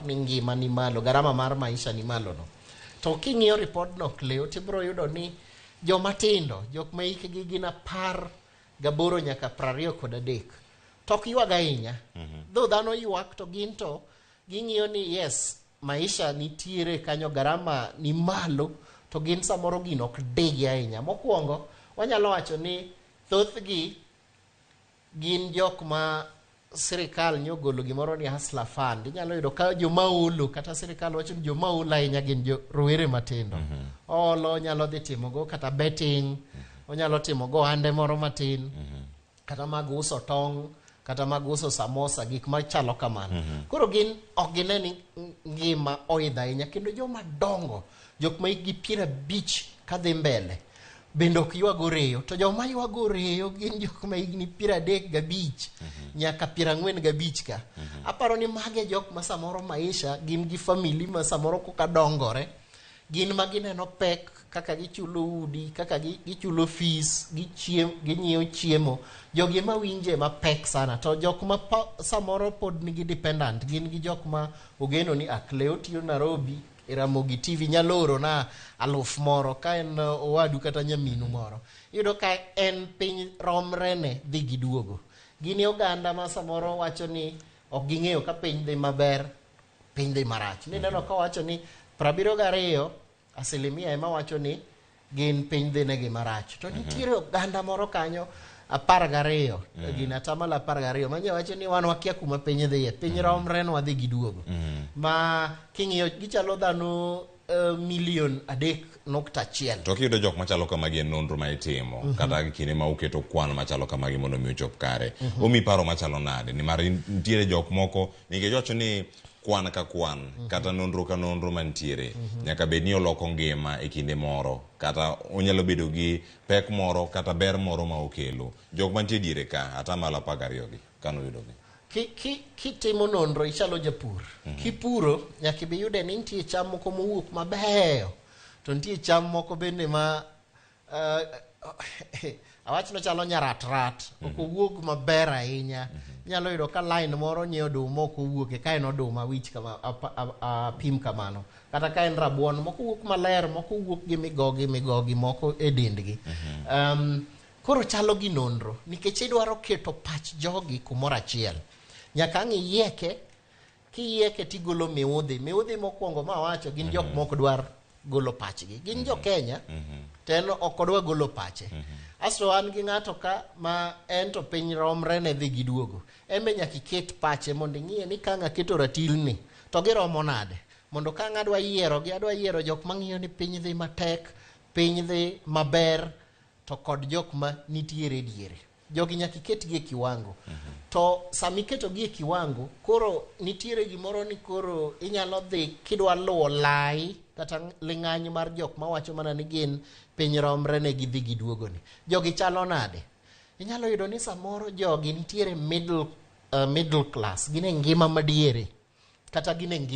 ni ngima ni malo, gharama mar maisha ni malo no. To king'iyo ripodno, Cleo, tibiro yudo ni joma tindo, jok ma hikgi gin 18 nyaka 23, to ok ywag ahinya. Dho dhano ywak, to gin to ging'iyo ni yes, maisha nitiere kanyo, gharama ni malo, to gin samoro gino ok digi ahinya. Mokwongo, wanyalo wacho ni thothgi gin jok ma sirikal nyogolo gimoro ni Hustler Fund. Inyalo yudo ka joma olo, kata sirikal wacho ni joma olo ahinya gin jo rowere matindo. Olo nyalo dhi timogo kata betting, onyalo timogo ohande moro matin, kata mag uso tong', kata mag uso samosa, gik machalo kamano. Koro gin ok gine ni ngima oidho ahinya. Kendo joma dongo, jok ma hikgi 50 kadhi mbele, bende ok ywag oreyo. To joma ywago oreyo gin jok ma higni 35 nyaka 45 ka. Aparo ni mage jok ma samoro maisha gin gi family ma samoro koka dongore, gin ma gineno pek kaka gichulo udi, kaka gichulo fees, ginyiewo chiemo. Jogi ema winje mapek sana. To jok ma samoro pod nigi dependent, gin gi jok ma ogeno ni Akleo tiyo Nairobi e Ramogi TV, nyalo oro na 1000 moro ka en owadu kata nyaminu moro. Iyudo ka en piny romrene dhi gi duogo. Gin e oganda ma samoro wacho ni ok ging'eyo ka piny dhi maber, piny dhi marach. Nineno ka wacho ni 72% ema wacho ni gin piny dhi negi marach. To nitiere oganda moro kanyo 12, gin 12% manye wacho ni wan wakia kuma piny dhiye, piny romre nwa dhi gi duogo. Ma king'iyo gichalo dhano milion 3.1. To kiyudo jok machalo kamagi e nonro ma itimo, kata kinde ma uketo kwan machalo kamagi mondo mi ochop kare, omi paro machalo nade? Nimar nitiere jok moko nikech wacho ni kwan ka kwan kata nonro ka nonro mantiere nyaka bed ni oloko ngima e kinde moro, kata onyalo bedo gi pek moro kata ber moro ma okelo. Jok mantie diere ka 12% gi kanoyudogi. Kitimo nonro ichalo japur. Kipuro nyaka ibi yude ni nitie cham moko mowuok mabeyo, to nitie cham moko bende ma awach nochalo nyaratrat, ok owuog maber ahinya. Inyalo yudo ka line moro nyiewo oduma ok owuoke, ka en oduma wich kama apim kamano, kata ka en rabuon, moko wuok maler, moko wuok gi migogi migogi moko e dendgi. Koro chalo gi nonro nikech idwaro keto pach jogi kumoro achiel. Nyaka ang' iyieke, kiyieke tigolo miudhi. Miudhi mokwongo mawacho gin jok mok dwar golo pachgi. Gin jo Kenya, to en ok odwa golo pache. Asto an gi ng'ato ka ma en to piny romre ne dhi gi duogo. En be nyaka iket pache mondo ing'iye ni ka ang' aketo ratilni to giromo nade. Mondo ka ang' adwa yiero gi, adwa yiero jok mang'iyo ni piny dhi matek, piny dhi maber, to kod jok ma nitiere diere. Jogi nyaka iketgi e kiwango. To sama iketogi e kiwango, koro nitiere gimoro ni koro inyalo dhi kidwa luwo lai kata ling'any mar jok mawacho mana ni gin piny romre ne gidhi gi duogo ni. Jogi chalo nade? Inyalo yudo ni samoro jogi nitiere middle class, gin e ngima madiere, kata gin e ngima